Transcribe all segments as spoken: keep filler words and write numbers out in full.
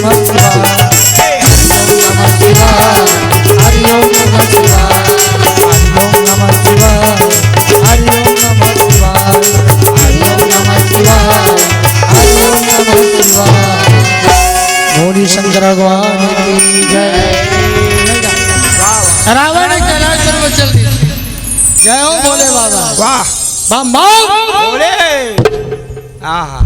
नमः शिवाय। हरि ओम नमः शिवाय। हरि ओम नमः शिवाय। हरि ओम नमः शिवाय। हरि ओम नमः शिवाय। हरि ओम नमः शिवाय। बोलिए शंकर भगवान की जय। रावण कैलाश पर्वत चल दी। जय हो भोले बाबा। वाह। बम बम। भोले। आहा।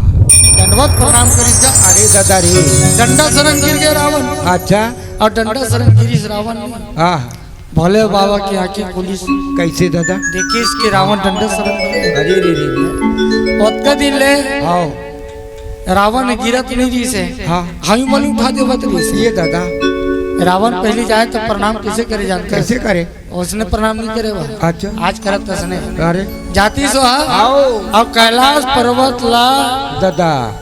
दंडवत प्रणाम करिस का। अरे दादा रे। डंडा सरन गिर गए रावण। अच्छा। और डंडा सरन गिरिस रावण। आहा। भोले बाबा की आंखें खुलिस। कैसे दादा? देखिस कि रावण डंडा सरन गिर गए। अरे रे रे रे। ओतका दिन ले हाँ। रावण गिरत नहीं रहिस हे। हाँ। हमी मन उठा देवत रहिस हे। ये दादा। रावण पहली जाए तो प्रणाम कैसे करे जानता है? कैसे करे? उसने प्रणाम नहीं करे बा। अच्छा। आज करत तसने। अरे। जाती सो हा। आओ। अब कैलाश पर्वत ला। दादा।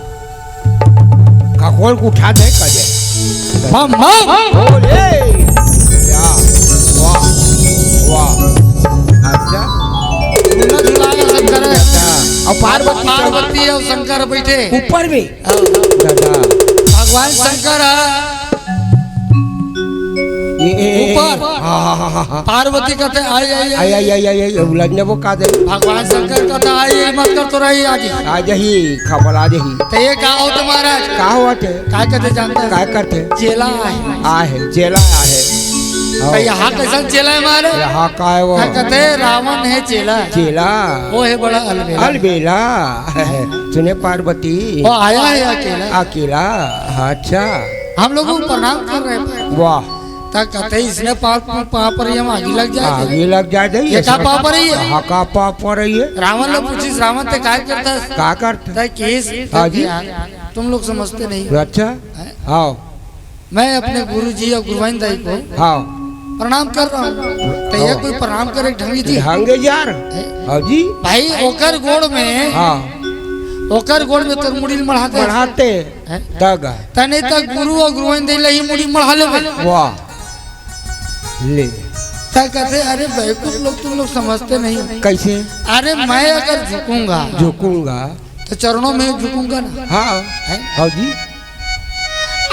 खखोल को उठा दे कदे। Bomb, bomb. बोले। या। वाह। वाह। अच्छा। सुनत हुआ शंकर है। अच्छा। और पार्वती पार्वती और शंकर बैठे। ऊपर में। दादा। भगवान शंकर है। ये, ये, ये, ऊपर। हाँ, हाँ, हाँ, हाँ, हाँ। पार्वती कहते, "आई, आई, आई।" आई, आई, आई, आई, आई, उलझने वो का दे। भगवान शंकर कहते, "आई, आई, मत कर तो रही आज।" आ जाही, खबर आ जाही। तो ये का होते महाराज? का होते? का कहते जानते हैं? का करते? चेला आहे। आहे, चेला आहे। तो यहाँ कैसा चेला है महाराज? यहाँ का है वो? का कहते, "रावण है चेला।" चेला। वो है बड़ा अलबेला। अलबेला। सुने पार्वती। वो आया है अकेला। अकेला। अच्छा। हम लोग को प्रणाम कर रहे हैं। वाह। तक कहते इसने पाप, पाप पर ये हम आगे लग जाए। आगे लग जाए, जाइए। ये का पाप पर है ये? हाँ, का पाप पर है ये? रावण लोग पूछिस, "रावण ते काय करता है?" का करता? तय केस हाँ जी। यार, तुम लोग समझते नहीं। अच्छा। हैं? हाँ। मैं अपने गुरु जी और गुरुवाइन दाई को हाँ। प्रणाम कर रहा हूँ। तो ये हाँ। कोई प्रणाम करे ढंगी जी? ढंगे यार। हैं? हाँ जी। भाई, ओकर गोड़ में, हाँ। ओकर गोड़ में तोर मुड़ी मढ़ाते। मढ़ाते। हैं? तग। तने तक गुरु और गुरुवाइन दाई लही मुड़ी मढ़ा लेबे। वाह। ले। तब कहते, "अरे बेवकूफ लोग, तुम लोग समझते नहीं।" कैसे? अरे मैं अगर झुकूंगा, झुकूंगा। तो चरणों में झुकूंगा ना। हाँ। हैं? हाँ जी।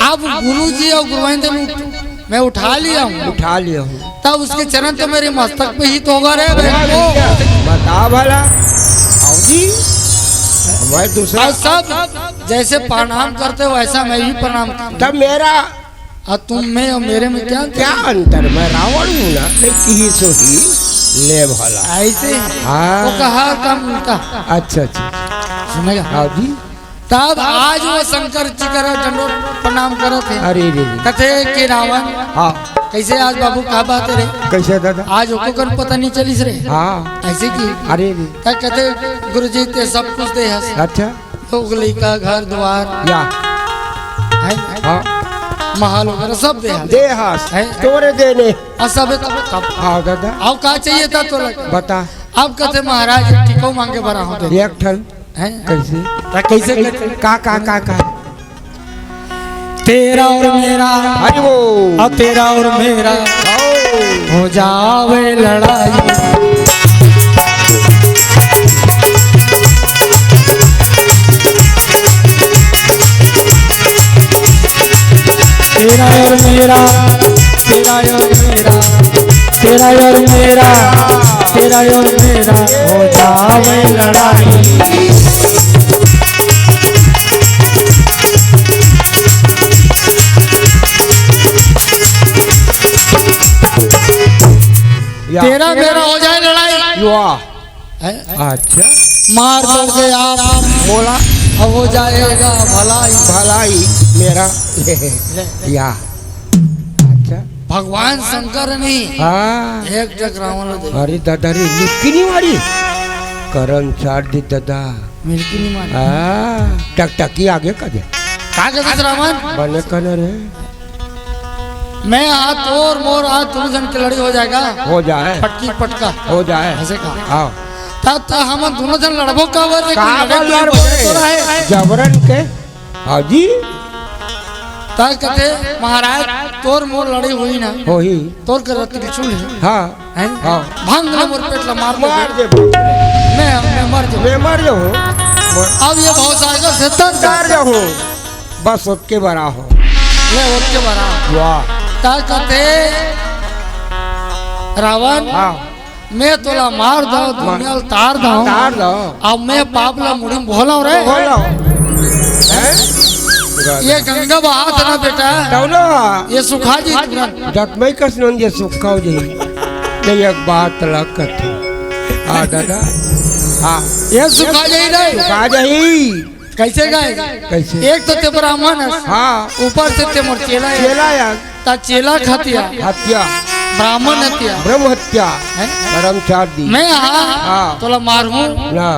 अब गुरु जी और गुरुवाइन दाई उठ-, मैं उठा लिया हूँ। उठा लिया हूँ। तब उसके चरण तो मेरे मस्तक पे ही तो होगा रे बेवकूफ। बता भला। हाँ जी। मैं दूसरा और सब जैसे प्रणाम करते हो वैसा मैं भी प्रणाम करता हूँ। तब मेरा और तुम में और मेरे में क्या अंतर? क्या अंतर? मैं रावण हूँ ना, मैं किही सो ही ले भला। ऐसे ही। हाँ। वो कहा काम उल्टा। अच्छा, अच्छा। सुनेगा? हाँ जी। तब आज वो शंकर जी करा डंडोत प्रणाम करत हे। अरे रे रे। कथे कि रावण, हाँ। कैसे आज बाबू, का बात है रे? कैसे दादा? आज ओको कन पता नहीं चलिस रे। हाँ। ऐसे की? अरे रे। तब कथे, "गुरुजी ते सब कुछ दे हस।" अच्छा। लोग लइका, घर दुआर, या। हैं? हाँ। महल वगैरह सब दे हस। दे हस। हैं? तोरे देने। और सब तब, तब। हाँ दादा। अब का चाहिए था तोला? बता। अब कथे महाराज एक टिको मांगे बर आहूं दे। एक ठन। हैं? कैसे? त कैसे, कैसे? का, का, का, का? तेरा और मेरा, हरि बोल। और तेरा और मेरा, आओ। हो जावे लड़ाई। तेरा और मेरा, तेरा और मेरा, तेरा और मेरा, तेरा और मेरा हो जावे लड़ाई। या। तेरा मेरा हो जाए लड़ाई। वाह। हैं? अच्छा। मार दर्द आप बोला। अब हो जाएगा भलाई। भलाई मेरा। ले। या। अच्छा। भगवान शंकर नहीं। हाँ। एक टक रावण दे। अरे दादा रे, मिलकी नहीं मारी। करण चार दी दादा। मिलकी नहीं मारी। हाँ। टकटकी आगे का दे। का कहते रावण? बने कहना रे। मैं हाथ और मोर हाथ दोनों जन के लड़ी हो जाएगा। हो जाए। पटकी पटका। हो जाए। ऐसे कहा। हाँ। तब तो हम दोनों जन लड़बो का वर, लेकिन का लड़े बर कोई लड़बो बने रे? तो रहे। जबरन के। हाँ जी। तब कहते, "महाराज, तोर मोर लड़ी हुई ना। होही। तोर कर त्रिशूल है।" हाँ। हैं? हाँ। भांग ले मोर पेट ला मार दे। मार दे। मैं, मैं मर जाऊँ। मैं मर जाऊँ। अब ये भवसागर से तर तार जाऊँ। बस ओतके बड़ा हो। ले ओके बरा। वाह। ता कथे रावण, हाँ। मैं तोला मार दंव, दुनिया ल तार दंव। तार दंव। अब मैं पाप ला मुड़ी म भोलंव रे। भोलंव। हैं? ये गंगा बहात ना बेटा। तब ना। ये सुखा जी तुरंत। जब मैं कस नंद ये सुखा हो जाई। नहीं, एक बात ला कथे। हाँ दादा। हाँ। ये सुखा जाई रे। सुखा जाई। कैसे गए? कैसे? एक तो ते ब्राह्मण हस, हाँ। ऊपर से ते मोर चेला हस। चेला हस। ता चेला के हत्या। हत्या। ब्राह्मण हत्या। ब्रह्म हत्या। हैं? कर्मचारी। मैं हाँ, हाँ। तोला मारहूँ। ना।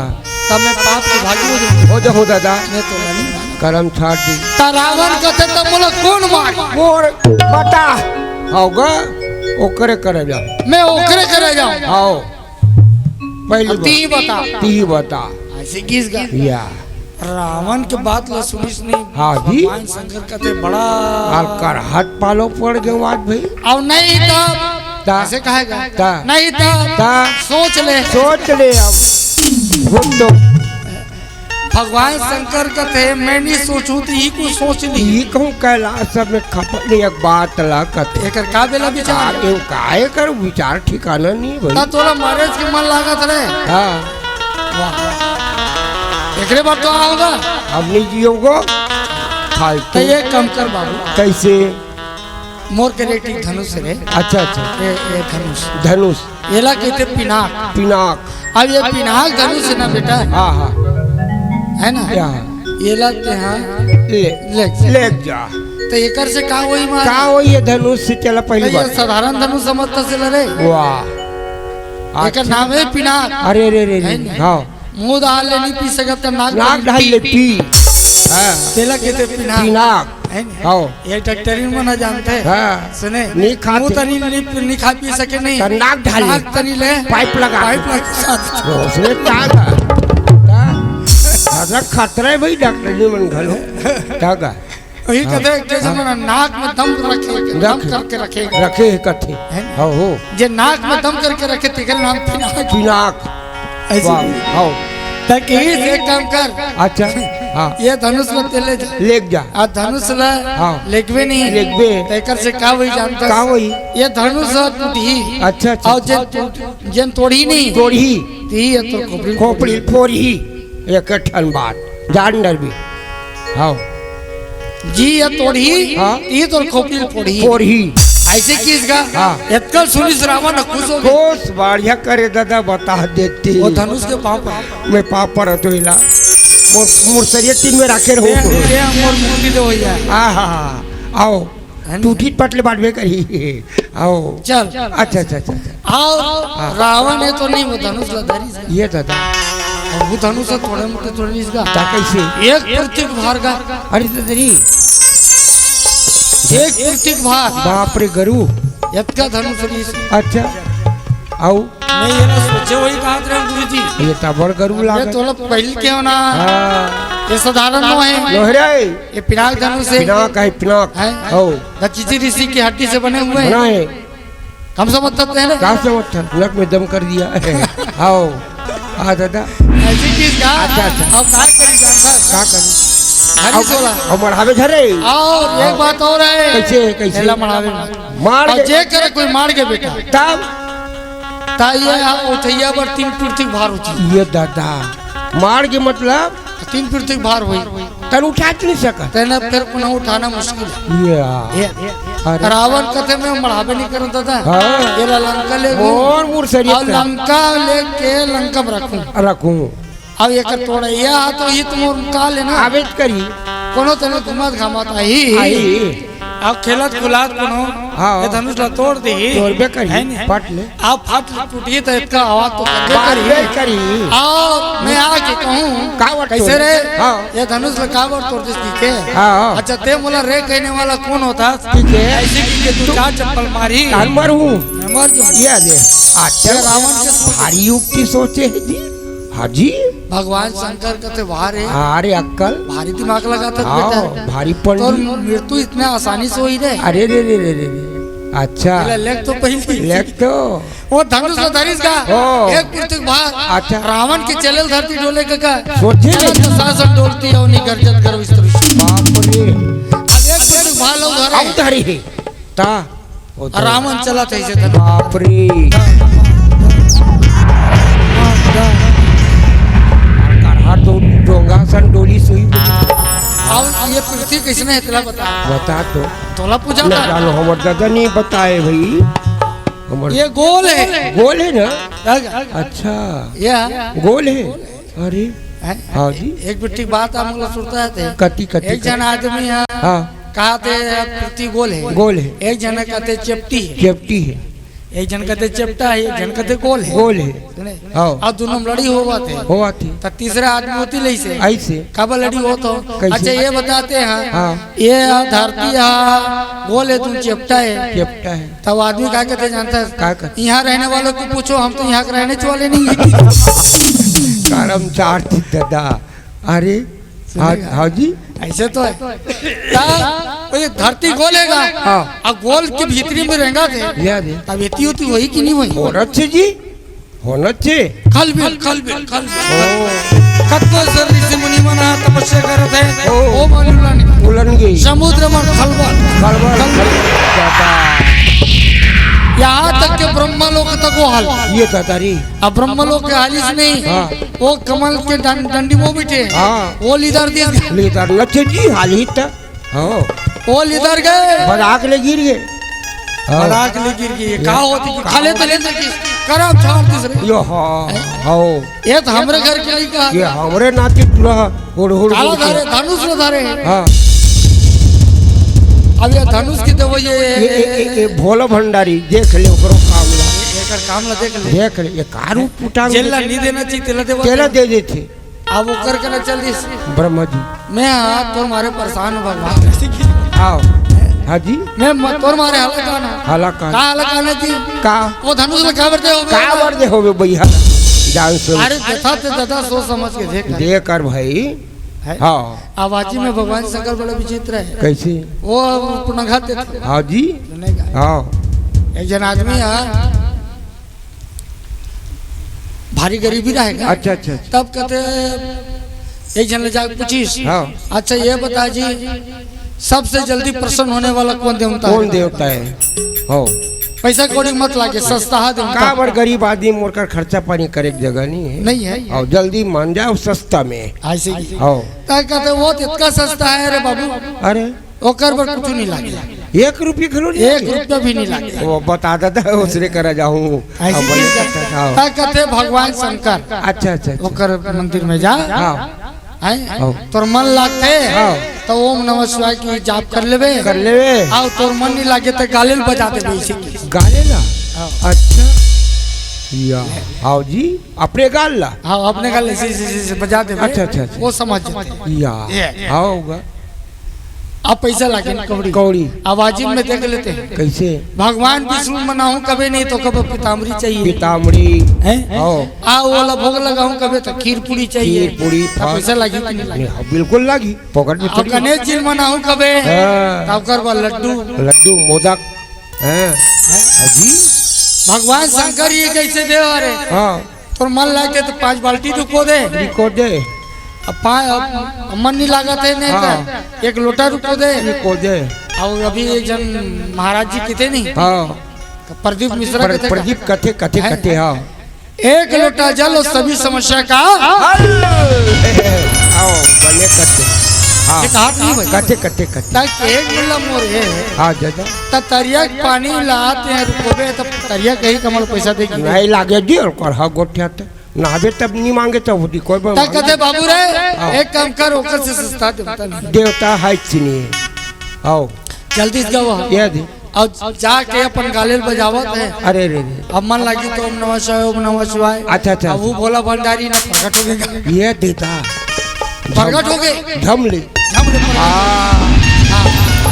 तब मैं पाप के भागी हो जाऊँ। हो जाऊँ दादा। मैं तोला नहीं मारूँ। कर्मचारी। ता रावण कथे तब मोला कौन मार? मोर बता। होगा, ओकरे करे जाओ। मैं ओकरे करे जाऊँ। आओ। पहली अब बात। ती बता। ती बता। ऐसे किस गा? या। रावण के बात ला सुनिस नहीं। हाँ जी। भगवान शंकर कथे बड़ा। अलकर हाथ पालो पड़ गए बात भाई। अब नहीं तब। ता। ऐसे कहेगा। ता। नहीं तब। ता। सोच ले। सोच ले अब। वो तो। भगवान शंकर कथे, मैं नहीं सोचूं तो ही कुछ सोच ली। ई कहूँ कैलाश सब में खपत नहीं, एक बात ला कथे। एकर का बेला विचार? का, एकर का, एकर विचार ठिकाना नहीं भाई। ता तोला मारे के मन लागत रे। हाँ। वाह। एकरे बाद तो आओगा। अब नहीं जियोगो। फालतू। तो ये कम कर बाबू। कैसे? मोर करेटी धनुष रे। अच्छा, अच्छा। ए, ए धनुष। धनुष। एला कहते पिनाक। पिनाक। अब ये पिनाक धनुष है ना बेटा। हाँ, हाँ। है ना? या। एला ते हाँ। ले। ले। ले जा। तो एकर से का होई मार? का होई ये धनुष से? चला पहली तो ये बात। साधारण धनुष समझता से लड़े। वाह। एकर अच्छा। नाम है पिनाक। अरे, अरे, अरे, है अरे। ना? हाँ। मुंह डाल ले नहीं पी सकत, त नाक नाक डाल डाल ले पी। पी। हाँ। तेला कहते पिनाक। पिनाक। है ना? हाँ। ये डॉक्टरी में ना जानते। हाँ। सुने? नहीं खाते। मुंह तनी नहीं, नहीं खा पी सके नहीं। त नाक डाल ले। नाक तनी ले। पाइप लगा। पाइप लगा साथ। उसने क्या था? हाँ? खतरा है भाई डॉक्टरी मन घलो। क्या का? वही हाँ। कथे, जैसे हाँ। मना नाक में दम रखे, दम रखे। करके रखे। रखे हे कथे। है ना? हाँ, हो। जे नाक में दम करके रखे, तेकर नाम पिनाक। पिनाक। ऐसे वाह, ही। हाँ। त कहिस एक काम कर। अच्छा, हाँ। ये धनुष ला ते ले जा। लेग जा। आ धनुष ला हाँ। लेगबे नहीं। लेगबे। तेकर से का होई जानता? का होई? ये धनुष टूटही। अच्छा, अच्छा। और जेन टूट-, जेन तोड़ही नहीं। तोड़ही। ती ये तो खोपड़ी। खोपड़ी फोड़ही। एक ठन बात। जान डरबी। हाँ। जी, ये तोड़ही, हाँ। ई तोर खोपड़ी फोड़ही। फोड़ही। ऐसे किस का? हाँ। एतकल सुनिस रावण खुश हो गए। खुश, बढ़िया करे दादा, बता देती। वो धनुष के पाँव पर। मैं पाँव पर तो इला। मोर, मोर सरिया तीन में राखे रहूं। दे, दे, मोर मुक्ति दे हो जाए। हाँ, हाँ, हाँ। आओ। है ना? टूटी पटले बांटबे करी। आओ। चल। अच्छा, अच्छा, अच्छा, अच्छा। आओ, हाँ। रावण है तो नहीं, वो धनुष ला धरिस। ये दादा। और वो धनुष है थोड़े मोटे थोड़े नहीं इसका। ता कैसे? एक पृथ्वी भार का। अरे तो तेरी। एक पृथ्वी भार। बाप रे गरु। एतका धनुष नहीं इसका। अच्छा। आओ। मैं ये ना सोचे वही कहा था गुरु जी। ये तो बड़ गरु ये लागत। तो लोग पहले के हो ना। हाँ। ये साधारण नो है। लोहरे। ये पिनाक धनुष है। पिनाक है, पिनाक। है? हो। दक्षिणी ऋषि की हड्डी से बने हुए हैं। बना है। कम से मतलब है ना? कम से मतलब, नक में दम कर दिया। हाओ। हाँ, दादा। ऐसी चीज का? अच्छा, अच्छा। अब का करी जानता है? का करी? हरी अब, सोला। अब मढ़ावे झरे। और एक हाँ। बात और है। कैसे, कैसे? एला मढ़ावे में। मार और के। जे करे कोई मार के बेटा। तब? ता ये आ उठैया बर तीन पृथ्वी भार होती। ये दादा। मार के मतलब? तीन पृथ्वी भार हुई। तन उठा नहीं सकत। तेना फिर पुनः उठाना मुश्किल है। या। ये अरे। रावण कथे में मढ़ाबे नहीं करता था। हाँ। ये ला लंका ले गो। और मूर शरीर और का। लंका लेके लंका में रखूं। रखूं। अब एक तोड़ैया तो ये तुम और का लेना। आवेद करी। कोनो तने घुमत घामत आई। आई। अब खेलत खुलात कोनो हाँ। ये धनुष ला तोड़ दे। तोड़बे करी। है नहीं? पट ले। आप फट टूटी तो इसका आवाज तो करबे बात करी। बे करी। आओ, मैं आके कहूँ, काबर कैसे तोड़? रे? हाँ। ये धनुष ला काबर तोड़ दिस की के? हाँ, हाँ। अच्छा, ते मोला रे कहने वाला कौन होता? ठीक है। ऐसे की के तू तू चार चप्पल मारी। कान मारू। मैं मर जाऊँ। ये दे। अच्छा, ये रावण के सोच। भारी युक्ति सोचे है जी। हाँ जी। भगवान शंकर कथे वाह रे। अरे अक्कल। भारी दिमाग लगाता हाँ, बेटा। भारी पंडित। तोर मृत्यु इतने आसानी से होई रे। अरे रे रे रे रे रे। अच्छा। ले, लेख तो पहले। लेख तो। वो धनुष ला धरिस का। ओ। एक पृथ्वी भार। अच्छा। रावण के चले ल धरती डोले का का। सोचे चला नहीं। तो शासन डोलती है, उन्हीं गर्जत करो इस तरह से। बाप रे। अब एक पृथ्वी भार। लो धरे। अब धरे हे। ता। ओ तो रावण चलत हे अइसे धनुष। बाप रे। अरे तो डोंगा सन डोली सुई। अब ये पृथ्वी कइसने हे तेला बता। बता तो। तोला पूछा मैं था। जानो, हमर दादा नहीं बताए भाई। हमर ये गोल हे। गोल हे ना? अच्छा। ये हे। गोल हे। अरे। हैं? हाँ जी। एक बिट्टी बात आप मोला सुनता है ते। कति, कति, एक जन कति? आदमी हे। हाँ। कहा ते पृथ्वी गोल हे। गोल हे। एक जन कहते चेपटी हे। चेपटी हे। एक जन कहते चेपटा हे, एक जन कहते गोल हे। गोल हे। सुने? हाँ। अउ दोनों में लड़ी होवत हे। होवत हे। त तीसरा आदमी होती ले से। अइसे। काबर लड़ी होत हो? कइसे? अच्छा, ये बताते हैं। हाँ। ये धरती हे, गोल हे, तुम चेपटा हे। चेपटा हे। तब आदमी का कहते जानता है? का कहते? यहाँ रहने वालों को पूछो, हम तो यहाँ के रहने वाले नहीं हैं। करम चार थी दादा। अरे, हाँ, सुनेगा? हाँ जी। अइसे तो हे। ता, वो ये धरती गोल हे गा। हाँ। अब गोल के भीतरी में रेंगथे। या दे। तब एती ओती होही कि नहीं होही? होना चाहिए जी। होना चाहिए। खलबिल, खलबिल, खलबिल। ओ। कतको से ऋषि मुनि मन ह तपस्या करत हे। ओ। ओ मन उलन गे। उलन गे। समुद्र मन खलबल। खलबल। खलबल। दादा। यहाँ तक के ब्रह्मलोक तक वो हाल। ये दादा रे। अब ब्रह्मलोक के हालिस नहीं। हाँ। वो कमल के डं-, डंडी में बइठे। हाँ। वो लीदर दिस। लीदर नचे जी हाली त। हाँ। वो लीदर गे। बराक ले गिर गे। हाँ। बराक ले गिर गे। का होती कि खले तले से किस करब छाड़ दिस रे। यो, हाँ, हाँ। ये तो हमरे घर के लइका। ये हमरे नाती टूरा उड़, उड़, काला उड़ के। धरे, धनुष ल धरे। हाँ। अब ये धनुष की तो वो ये ये, ये, ये, ये भोला भंडारी, देख ले ओकरो काम ला। एकर काम ला देख ले। देख ले, ये कारू पुटांग जेल ला नहीं देना चाहिए, तेला देवा तेला दे। दे देथे। अब ओकर करा चल दिस। ब्रह्मा जी। मैं हाँ तोर मारे परेशान हूँ भगवान। आओ। हाँ जी। मैं म-, तोर मारे हलाकान। हलाकान। का हलाकान जी? का? वो धनुष ल काबर दे होबे? काबर दे होबे भैया? जान से। अरे देखा ते दादा सोच समझ के देख। दे कर भाई। है? हाँ। आवाजी में भगवान शंकर बड़ा विचित्र हे। कइसे? वो पुनघा देथे। हाँ जी। सुनेगा। हाँ। एक जन आदमी हे, भारी गरीबी रहे गा। अच्छा, अच्छा, अच्छा। तब कहते, एक जन ले जाके पूछिस, हाँ। अच्छा, ये बता जी, सबसे जल्दी प्रसन्न होने वाला कौन देवता हे? कौन देवता हे? हो। पैसा कौड़ी मत लागे, सस्ता हे देवता। काबर गरीब आदमी, मोर कर खर्चा पानी करे के जगह नहीं हे। नहीं हे। अउ जल्दी मान जाव सस्ता में। अइसे ही। हो। त कहते, वो तो इतना सस्ता हे रे बाबू। अरे। ओकर बर कुछ नहीं लागे। एक रुपया घलो नहीं एक लागे? रुपया भी नहीं लागे। वो बता दादा, उसरे करा जाहूँ। अइसे अब ही बड़े कहते। कथा था। त कहते भगवान शंकर। अच्छा, अच्छा, अच्छा। ओकर मंदिर में जा। हाँ। हैं? हाँ। तोर मन लागथे, हाँ। त ओम नमः शिवाय के जाप कर लेबे। कर लेबे। अउ तोर मन नहीं लागे त गाले ल बजा देबे अइसे। गाले ला? हाँ। अच्छा। या, आओ जी, अपने गाल ला? हाँ, अपने गाल अइसे, अइसे, अइसे बजा देबे। अच्छा, अच्छा, अच्छा। वो समझ जाथे। या, ये। आओ गा। अब पैसा लागे ना, कौड़ी। कौड़ी। आवाजी में देख लेते हैं। कइसे? भगवान विष्णु मनाहूँ कबे नहीं तो कबे पीताम्बरी चाहिए। पीताम्बरी। हैं? हाँ। आ, ओला भोग लगाहूँ कबे तो खीर पूड़ी चाहिए। खीर पूड़ी, अब फल। पैसा लागी कि नहीं लागी? नहीं, हाँ, बिल्कुल लागी। पकड़ में अब थोड़ी। गणेश जी मनाहूँ कबे, हाँ। तो ओकर बाद लड्डू। लड्डू, मोदक। हैं? हैं? हाँ जी। भगवान शंकर ये कैसे देव रे? हाँ। तोर मन लागे तो पाँच बाल्टी रुको दे। रुको दे। अब पा-, अब मन नहीं लागत हे, नहीं हाँ। तो एक लोटा रुको दे। रुको दे। अउ अभी एक जन महाराज जी कथे नहीं? हाँ। तो प्रदीप मिश्रा प्र-, कथे का? प्रदीप कथे, कथे, हैं? कथे, हाँ। एक लोटा जल और सभी समस्या का हल। आओ, बने कथे। हाँ। ये कहा नहीं भाई? कथे, कथे, कथे। ताकि एक मुल्ला मोर हे। हाँ, दादा। त तरिया के पानी लात हे रुकोबे, त तरिया कहीं कमल पैसा देगी। नहीं लागे जी, ओकर हा गोठिया त। नहाबे तब नहीं मांगे तब होती, कोई बात त मांगे। कथे बाबू रे, हाँ। एक काम कर, ओकर से सस्ता देवता नहीं। देवता है चिनिए। आओ। जल्दी से जाओ। ये दे। अउ जाके अपन गाले ल बजावत हे। अरे रे रे। अब मन लागी तो ओम नमः शिवाय, ओम नमः शिवाय। अच्छा, अच्छा, अब वो अच्छा। भोला भंडारी ना प्रकट हो गया। ये देता। प्रकट हो गए। झम ले। झम ले प्रकट। हाँ। हाँ।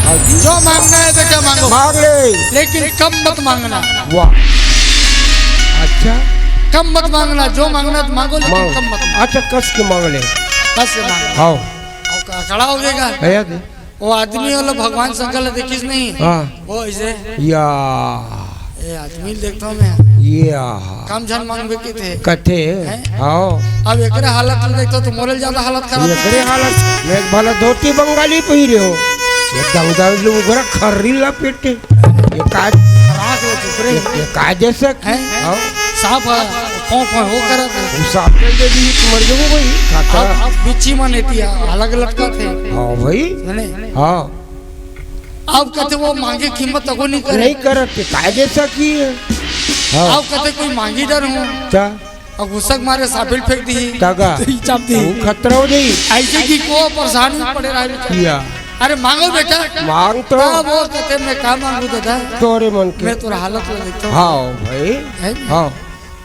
हाँ जी। जो मांगना है बेटा मांगो। मांग ले। लेकिन कम मत मांगना। वाह। अच्छा। कम मत मांगना, जो मांगना है तो मांगो, लेकिन मांग। कम मत मांगना। अच्छा, कस के मांग ले। कस के मांगो। हाँ। अब खड़ा हो गया। भैया दे। वो आदमी वाला भगवान शंकर ला देखिस नहीं? हाँ। वो ऐसे। या। ए आदमी ल देखता हूँ मैं। या। कम झन मांगबे कथे। कथे। हैं? हाँ। अब एकरे हालत ल देखता तो मोरे ल ज्यादा हालत खराब। एकरे हालत, मैं भला धोती बंगाली पहिरे हो। ये दंगदंग ले उगरा खर्री ला पेटे। ये का, राख ले चुप रे। ये, ये का जैसा कि हैं? हाँ। सांप है, फों फों हो करत है। वो सांप के दे दी, मर जाओ भाई, खाता। अब, अब बिच्छी मन एती अलग लटकत है। हाँ भाई। सुने? हाँ। अब कहते वो मांगे कीमत तको नहीं करे। नहीं करत, ये का जैसा कि है? हाँ। अब कहते कोई मांगी डर हूँ। क्या? अउ गुस्सा के मारे साबिल फेंक दी। काका, तो ही चाप दी। वो खतरा हो जाई। ऐसे कि को परेशान में पड़े रहा बेचारा। किया। अरे मांगो बेटा। मांग तो। तब वो कहते, "मैं का मांगू दादा? तोरे मन के।" मैं तोर हालत ला देखता हूँ। हाँ भाई। है ना? हाँ।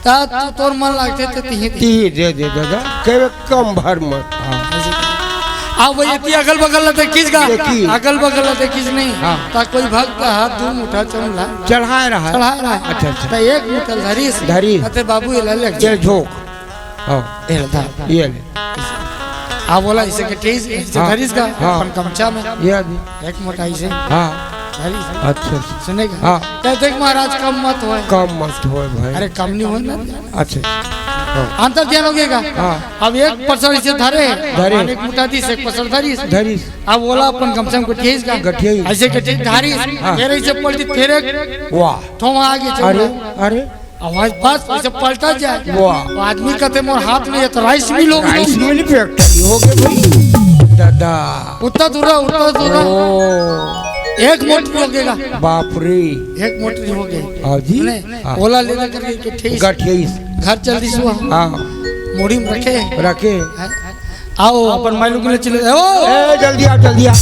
ता तू तोर मन लागते तो तिही दे। तिही दे दे दादा। कहे कम भर मत। हाँ। ऐसे कि। अब वो इतनी अगल बगल ला देखिस गा। देखी। अगल बगल ला देखिस नहीं। हाँ। ता कोई भक्त हाथ दू मुठा चौला। चढ़ाए रहा है। चढ़ाए रहा है। अच्छा, अच्छा। ता एक मुठा धरिस। धरी। कहते, "बाबू, ये ले ले।" ये झोंक। हाँ। ये ले धर। ये ले। आ बोला, इसे के ठेस, इसे हाँ। धरिस का, हाँ। अपन गमछा में। ये अभी। एक मोटा इसे। हाँ। धरिस। अच्छा, अच्छा। सुनेगा? हाँ। कहते कि महाराज, कम मत होए। कम मत होए भाई। अरे, कम नहीं होए ना। अच्छा। हाँ। अंतर ध्यान हो गया का? हाँ। अब एक पसर इसे धरे, धरे। एक मुठा दिस, एक पसर धरिस। धरिस। अब बोला अपन गमछा में गठियाइस का? गठियाइस। ऐसे गठियाइस धरिस, हाँ। फिर इसे पलटी, फिर एक वाह। ठोमा आगे चल अरे, रहा। अरे। आवाज पास, ऐसे पलटा जाए। वाह। वो आदमी कहते, "मोर हाथ में ये तो राइस मिल हो गई।" राइस मिल फैक्ट्री हो गई भाई। दादा। उतना दूर रहा, उतना दूर रहा। ओ। एक मोटरी हो गएगा। बाप रे। एक मोटरी हो गई। हाँ जी। ने हाँ। ओला ले लेकर के ठेस। गठियाइस। घर चल दी सुआ। हाँ। मुड़ी में रखे। रखे। हाँ। आओ, अपन माइलू के लिए चले। ओ! ए, जल्दी आओ, जल्दी आओ।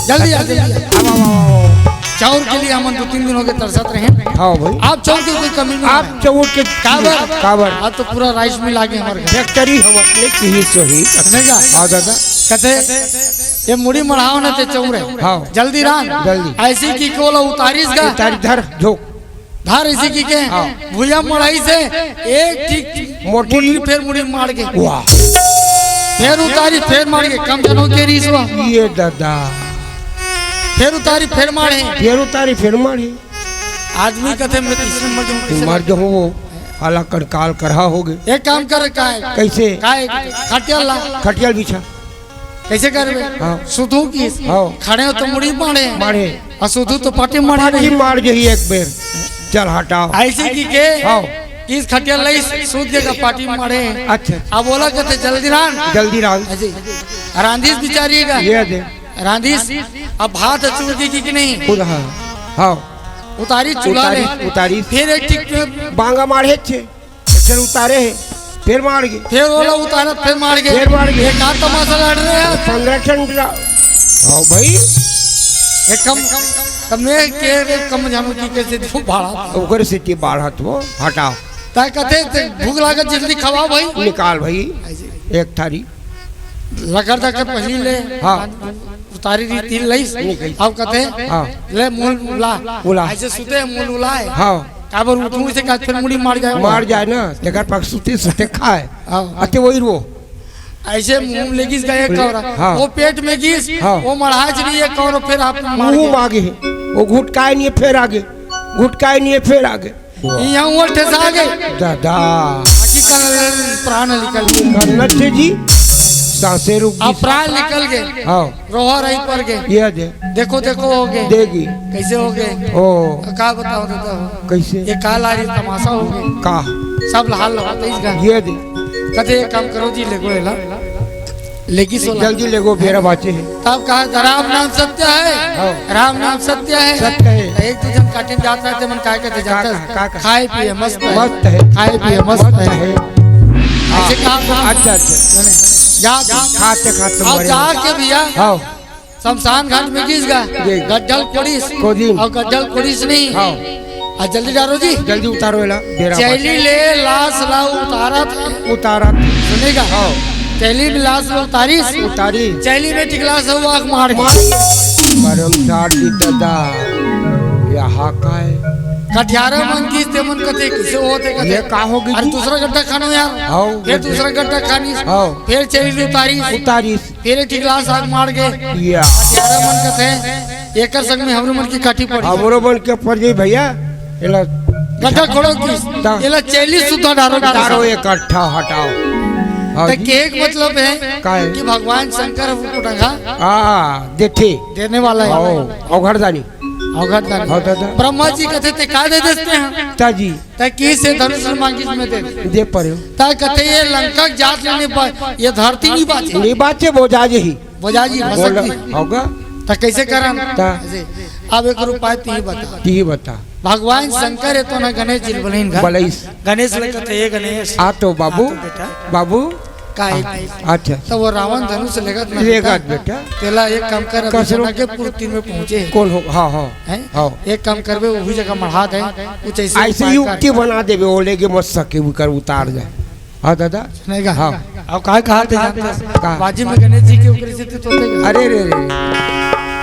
जल्दी आ, जल्दी आ। आओ, आओ, आओ, आओ। चाउर के लिए हमन दो तीन दिन हो गए तरसत रहे। हाँ भाई। आप चाउर की कोई कमी नहीं आप है। चाउर के काबर? काबर? आज तो पूरा राइस मिल आ गए हमारे घर। फैक्ट्री हम अपने चाहिए सही। सुनेगा? हाँ दादा। कहते, "ये मुड़ी मढ़ाओ ना ते चाउर है।" हाँ। जल्दी रान। जल्दी। ऐसी की कोला उतारिस गा। उतारी धर, झोंक। धार इसी की के हाँ। भुइया मड़ाइस हे एक ठीक मोटी। मुड़ी फेर मुड़ी मार के। वाह। फेर उतारी फेर मार के कम जनो के रीस वा। ये दादा। फेर उतारी फेर मारे। फेर उतारी फेर मारे। आदमी कथे मैं तीसरे मर जाऊं, तीसरे मर जाऊं वो। हालांकि काल करहा हो गए। एक काम कर काय। कैसे? काय खटिया ला। खटिया बिछा। कैसे करबे? हाँ। सुधू की हाँ। खड़े हो तो मुड़ी मारे। मारे। और सुधू तो पाटी मारे पाटी नहीं। मार जही एक बेर। चल हटाओ। ऐसे की के हाँ। इस खटिया लई सूत के का पाटी मारे। अच्छा। अब बोला कहते जल्दी रान। जल्दी रान। ऐसे। रांधीस बिचारी का। ये दे। रांधीस। अब भात चूर की, की, की नहीं। खुद हाँ। हाँ। उतारी चूल्हा उतारी, ले। उतारी। फिर एक ठीक पे बांगा मारे छे। फेर उतारे हे, फेर मार गे। फेर ओला उतारत, फेर मार गे। फेर मार गे। ये का तमाशा लड़ रहे हैं? पंद्रह ठन ला-, हाँ भाई। ये कम, कम, कम में के रे कम जानू की कैसे तू बाढ़ा। ओकर से की बाढ़त हो, हटाओ। तय कथे ते भूख लागत जल्दी खवाओ भाई। निकाल भाई, एक थारी। लकर दकर पहली ले। हाँ। उतारी री तीन लईस। निकाल। अब कथे, हाँ। ले मूल उला। उला। ऐसे सुते हैं मूल उला है। हाँ। काबर उठूं इसे का फिर मुड़ी मार जाए। मार जाए ना, तेकर पग सुते सुते खाए। हाँ। अते वही रो। ऐसे मुंह में लेगिस का एक कौरा। हाँ। वो पेट में गिस, हाँ। वो मढ़ाच नहीं एक कौरा फिर आप मार मुंह गए। मागे है। वो घुटकाए नहीं है, फिर आगे। घुटकाए नहीं है, फिर आगे। वाह। यहाँ वो ठेसा गए। दादा। बाकी का प्राण निकल गए। करना जी, सांसें रुक अब गई। प्राण निकल गए। हाँ। रोहा रही पर गए। ये दे। देखो, देखो हो गए। देगी। कैसे हो गए? ओ। का बताओ दादा हो? कैसे? ये काल आ रही तमाशा हो गए। का? सब हाल लगाते इसका। ये दे। कथे एक काम करो जी, लेगो एला। लेगी सोला। जल्दी लेगो, बेरा बाचे है। तब कहा, "राम नाम सत्य है, हाँ। राम नाम सत्य है।" सत्य है। एक दो जन काटे जात रहते, मन काय कहते का, जाता है? का, का, का? खाए पिए मस्त है। मस्त है। खाए पिए मस्त मस्त है। है। ऐसे हाँ। कहा था। अच्छा, अच्छा। सुने। जा, जा। खाते, खाते अब मरे। जाके भैया, हाँ। शमशान घाट में गिस गा। जी। गड्ढल कोड़ीस। कोदिन। और गड्ढल कोड़ीस नहीं। हाँ। आ जल्दी डारो जी। जल्दी उतारो एला, बेरा चैली ले लाश ला उतारा था। उतारा था। सुनेगा? हाँ। चैली में लाश ला उतारीस। उतारी। चैली में टिकला से वो आँख मार के। मार। परम साथ की दादा। यहाँ का है? कटियारा मन की ते मन कथे किसे होते कथे? ये का होगी अरे जी? दूसरा गड्ढा खानो यार। हाँ। ये दूसरा गड्ढा खानी। हाँ। फिर चैली उतारीस। उतारीस। तेरे टिकला साग मार के। या। प्यारा मन कथे, एकर संग में हमरो मन की काठी पड़ी। हमरो मन के पड़ जाई भैया। एला गड्ढा खोड़ो किस? ता- एला चैली सुद्धा डारो। डारो इकट्ठा हटाओ। हाँ त जी। कहे के मतलब हे का हे? कि भगवान शंकर ह उटंगा हाँ, देथे। देने वाला हे। हाँ, औघड़दानी। औघड़दानी। हाँ दादा। ब्रह्मा जी कथे, "ते का दे देते हैं?" ता जी। त कहिस, "धनुष मांगिस, मैं दे देंव।" दे परेंव। त कथे, "ये लंका के जात ले नहीं बा-, ये धरती नहीं बाँचे।" नहीं बाँचे, बोजा जाही। बोजा जाही, भसक जाही। होगा। त कइसे करन? त। अइसे। अब एक उपाय तिही बता। तिही बता। भगवान शंकर हे तो ना गणेश जी ल बलाइन का। बलाइस। गणेश ल कथे, "ए गणेश।" आ तो बाबू। आ तो बेटा। बाबू। का हे? अच्छा। त वो रावण धनुष लेगत ना लेगत बेटा। बेटा। तेला एक काम कर, अभी कसरो। जनकपुर तीर में पहुँचे हे। कौन हो? हाँ, हाँ। हैं? हाँ। एक काम करबे, उही जगह मढ़ा दे, कुछ अइसे अइसे उपाय कर। युक्ति बना देबे, वो लेके मत सके, उकर उतार जाए। हाँ दादा। नहीं का? हाँ। अब का कहा थे जानता? का? बाजी में गणेश जी के ऊपर से तो होते का? अरे रे रे।